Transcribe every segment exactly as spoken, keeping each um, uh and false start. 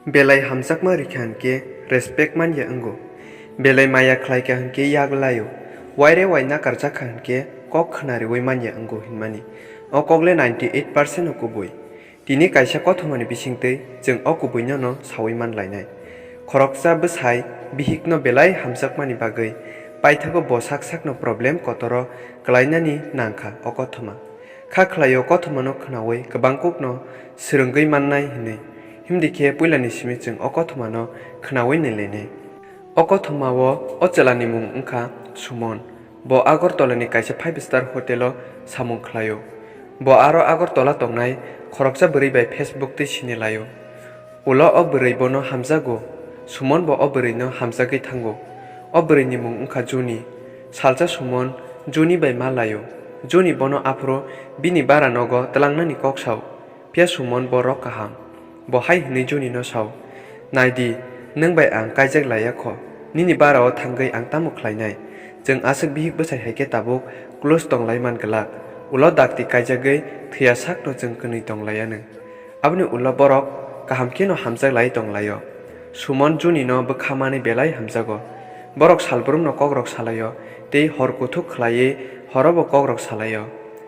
Belai hamjakma rikha hinkhe respect manya wngo. Belai maya khlaikha hinkhe yak laio. Waire wai nakarjakha hinkhe kok khna riwi manya wngo hinmani. O kokle ninety eight percent no kubui. Tini kaisa kothomani bisingtwi chwng o kubuino no sawi man lainai. Khoroksa bwsai bihikno belai hamjakmani bagwi paithago bo sak sakno problem kotoro kwlainani nangkha o kothoma. Kha khlaio kothomano khnaui kwbangkukno swrwngwi mannai hinwi. Himdi khe puilani simi chwng o kothomano khnaui nailainai. O kothomao o chwlani mung wngkha Sumon. Bo Agartala ni kaisa five star hotel o samung khlaio. Bo aro Agartala tongnai khoroksa bwrwi bai Facebook twi sini laio. Ulo o bwrwi bono hamjago, Sumon bo o bwrwi no hamjagwi thango. O bwrwi ni mung wngkha Juni. Salsa Sumon Juni bai ma laio. Juni bono aphuru bini bara nogo twlangnani kok sao. Phiya Sumon borok kaham. Bo hai hwnwi Juni no sao, "Nai di, nwng bai ang kaijak laiya kho. Nini bara o thangwi ang tamo khlainai? Chwng aswk bihik bwsai hai khe tabuk close tong lai man glak. Ulo dakti kaijagwi thwiya sakno chwng kwnwi tong laiya nw." Aboni ulo borok kaham kheno hamjak lai tong laio. Sumon Juni no bwkha manwi belai hamjago. Borok salbrumno kokrok salaio tei hor kuthuk khlaiwi horobo kokrok salaio.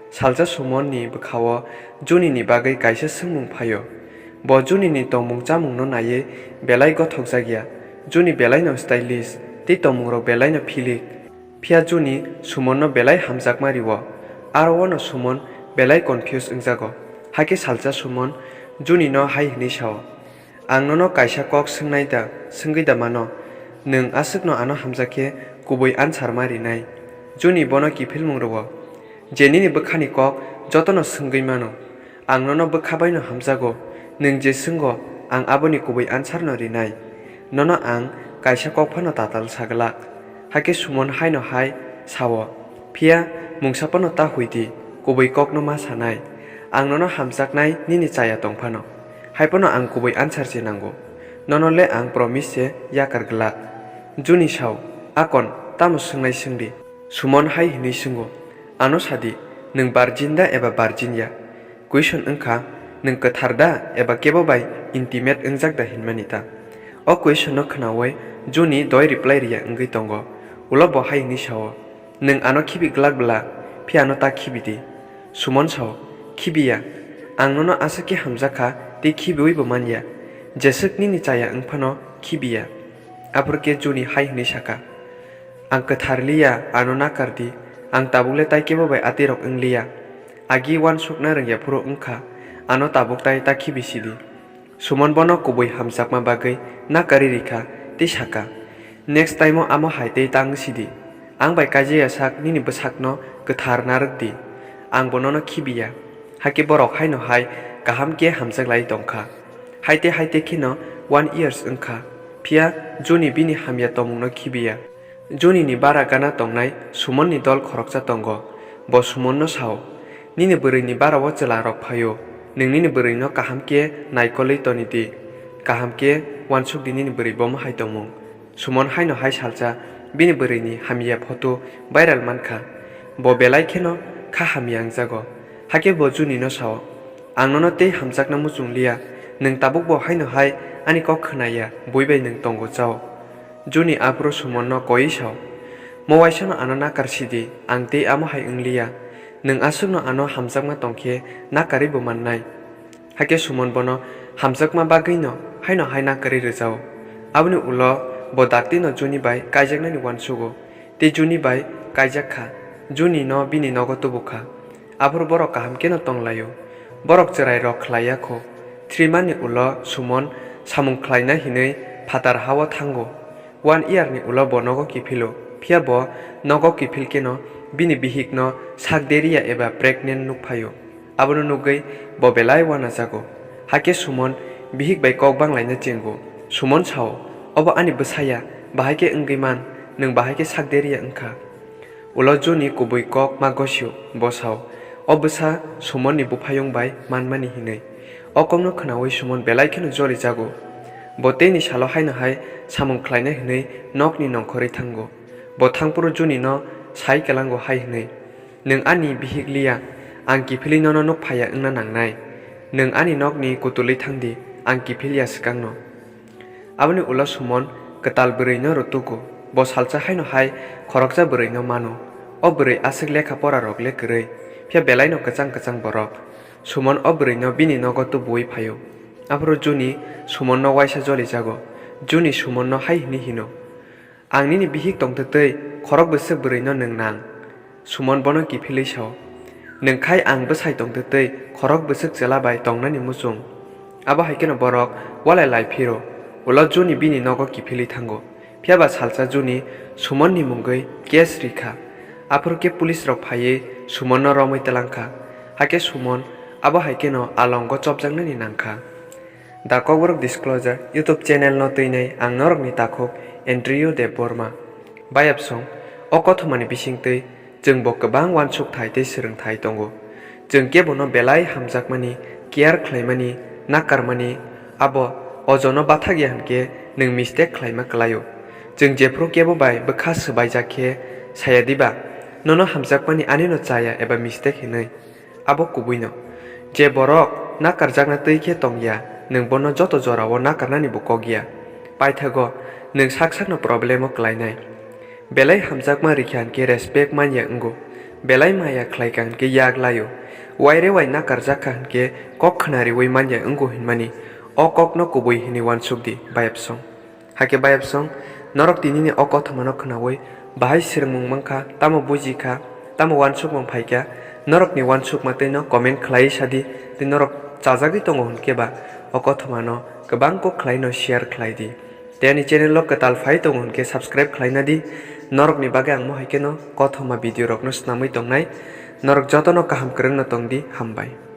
Salsa Sumon ni bwkhao Juni ni bagwi kaisa swngmung phaio. Bo Juni ni tongmung chamungno naiwi belai gothokjakya. Juni belaino stylish tei tongmungrok belaino philik. Phiya Juni Sumonno belai hamjakma rio. Aro-o no Sumon belai confuse wngjago. Hakhe salsa Sumon Juni no hai hwnwi sao, "Ang nono kaisa kok swngnai da, swngwi da mano? Nwng aswkno ano hamjak khe kubui answer ma rinai?" Juni bono kiphilmung rwo, "Je nini bwkhani kok jotono swngwi mano. Ang nono bwkha baino hamjago, nwng je swngo, ang aboni kubui answer no rinai. Nono ang kaisa kok phano tatal sa glak." Hakhe Sumon haino hai sao, "Phiya mungsa phano ta hoi di, kubui kokno ma sanai. Ang nono hamjaknai nini chaya tong phano. Hai phano ang kubui answer se nango. Nono le ang promise se yakar glak." Juni sao, "Akon, tamo swngnai swng di." Sumon hai hwnwi swngo, "Ano sa di, nwng virgin da eba virgin ya? Question wngkha, nwng kwthar da eba kebo bai intimate wngjak da hinmani ta?" O question no khnaui Juni doi reply riya wngwi tongo. Ulo bo hai hwnwi sao, "Nwng ano khibi glak bla, phiya ano ta khibi di." Sumon sao, "Khibi ya. Ang nono aswk khe hamjak kha tei khibiui bo man ya. Jeswk nini chaya wng phano khibi ya." Aphuru khe Juni hai hwnwi saka, "Ang kwthar li ya, ano nakar di. Ang tabuk le tai kebo bai atirok wng li ya. Agi uansukna rwng ya phuru wng kha, ano tabuk tai ta khibi si di." Sumon bono kubui hamjakma bagwi nakarwi rikha tei saka, "Next time-o amo hai tei tang sidi. Ang bai kaijaya sak nini bwsakno kwthar narwk di. Ang bo nono khibiya." Hakhe borok haino hai kaham khe hamjak lai tongkha. Haite haite kheno one years wngkha. Phiya Juni bini hamya tongmungno khibiya. Juni ni bara gana tongnai Sumon ni dol khoroksa tongo. Bo Sumon no sao, "Nini bwrwi ni bara o chwla rok phaio. Nwng nini bwrwi no kaham khe naikolwi toni di. Kaham khe uansuk di nini bwrwi bomo hai tongmung." Sumon haino hai salsa bini bwrwi ni hamya photo viral mankha. Bo belai kheno kha hamya wngjago. Hakhe bo Juni no sao, "Ang nono tei hamjakna muchung liya, nwng tabuk bo haino hai ani kok khna ya, bui bai nwng tongo chao." Juni aphuru Sumonno koiwi sao, "Mo waisano ano nakar sidi, ang tei amo hai wng liya. Nwng aswkno ano hamjakma tong khe nakarwi bo mannai." Hakhe Sumon bono hamjakma bagwino haino hai nakarwi rwjao. Aboni ulo bo dakti no Juni bai kaijaknani uansugo. Tei Juni bai kaijak kha. Juni no bini nogo tubu kha. Aphuru borok kaham kheno tong laio. Borok chwrai rok khlai ya kho. Three month ni ulo Sumon samung khlaina hinwi phatar ha-o thango. One year ni ulo bo nogo kiphilo. Phiya bo nogo kiphil kheno bini bihik no sak deri ya eba pregnant nuk phaio. Abono nugwi bo belai uanajago. Hakhe Sumon bihik bai kok banglaina chengo. Sumon sao, "Obo ani bwsa ya, bahai khe wngwi man, nwng bahai khe sak deri ya wngkha." Ulo Juni kubui kok ma gosio, bo sao, "O bwsa Sumon ni buphayung bai manmani hinwi." O kokno khnaui Sumon belai kheno jolijago. Bo teini salo haino hai samung khlaina hinwi nokni nongkhorwi thango. Bo thangphuru Juni no sai kelango hai hinwi, "Nwng ani bihik liya, ang kiphilwi nono nuk phaiya wngna nangnai. Nwng ani nokni kutulwi thangdi, ang kiphil ya swkangno." Aboni ulo Sumon kwtal bwrwino rwtugo. Bo salsa haino hai khoroksa bwrwino mano. O bwrwi aswk lekha pora rok le kwrwi, phiya belaino kwchang kwchang borok. Sumon o bwrwino bini nogo tubuwi phaio. Aphuru Juni Sumonno waisa jolijago. Juni Sumonno hai hwnwi hino, "Ang nini bihik tongtwtwi khorok bwswk bwrwino nwng nang?" Sumon bono kiphilwi sao, "Nwng khai ang bwsai tongtwtwi khorok bwswk chwla bai tongnani muchung." Abo hai kheno borok walai lai phiro, ulo Juni bini nogo kiphilwi thango. Phiya ba salsa Juni Sumonni mungwi case rikha. Aphuru khe police rok phaiwi Sumonno romwi twlangkha. Hakhe Sumon abo hai kheno alongo chopjaknani nangkha. The Kokborok Disclosure YouTube channel no twinai ang norokni takhuk Andrew Debbarma. Bayapsong, o kothomani bisingtwi chwng bo kwbang uansukthai tei swrwngthai tongo. Chwng kebono belai hamjakmani, care khlaimani, nakarmani, abo ojono bathak ya hwnkhe nwng mistake khlaima kwlaio. Chwng jephru kebo bai bwkha swbaijak khe saya diba, nono hamjakmani anino chaya eba mistake hinwi. Abo kubuino. Je borok nakarjakna twi khe tong ya, nwng bono joto jorao nakarnani bo kok ya. Paithago nwng sak sakno problem o kwlainai. Belai hamjakma rikha hwnkhe respect man ya wngo. Belai maya khlai kha hwnkhe yak laio. Waire wai nakarjak kha hwnkhe kok khna riwi man ya wngo hinmani. O kokno kubui hinwi uansuk di, bayapsong. Hakhe bayapsong, norok tinini o kothomano khnaui bahai swrwngmung mankha, tamo bujikha, tamo uansukmung phaikha, norokni uansukma twino comment khlaiwi sadi, tei norok chajagwi tongo hwnkhe ba o kothomano kwbang kok khlaino share khlai di. Tei ani channel o kwtal phai tongo hwnkhe subscribe khlaina di, norokni bagwi ang mo hai kheno kothoma video rokno snamwi tongnai, norok jotono kaham kwrwngno tong di, hambai.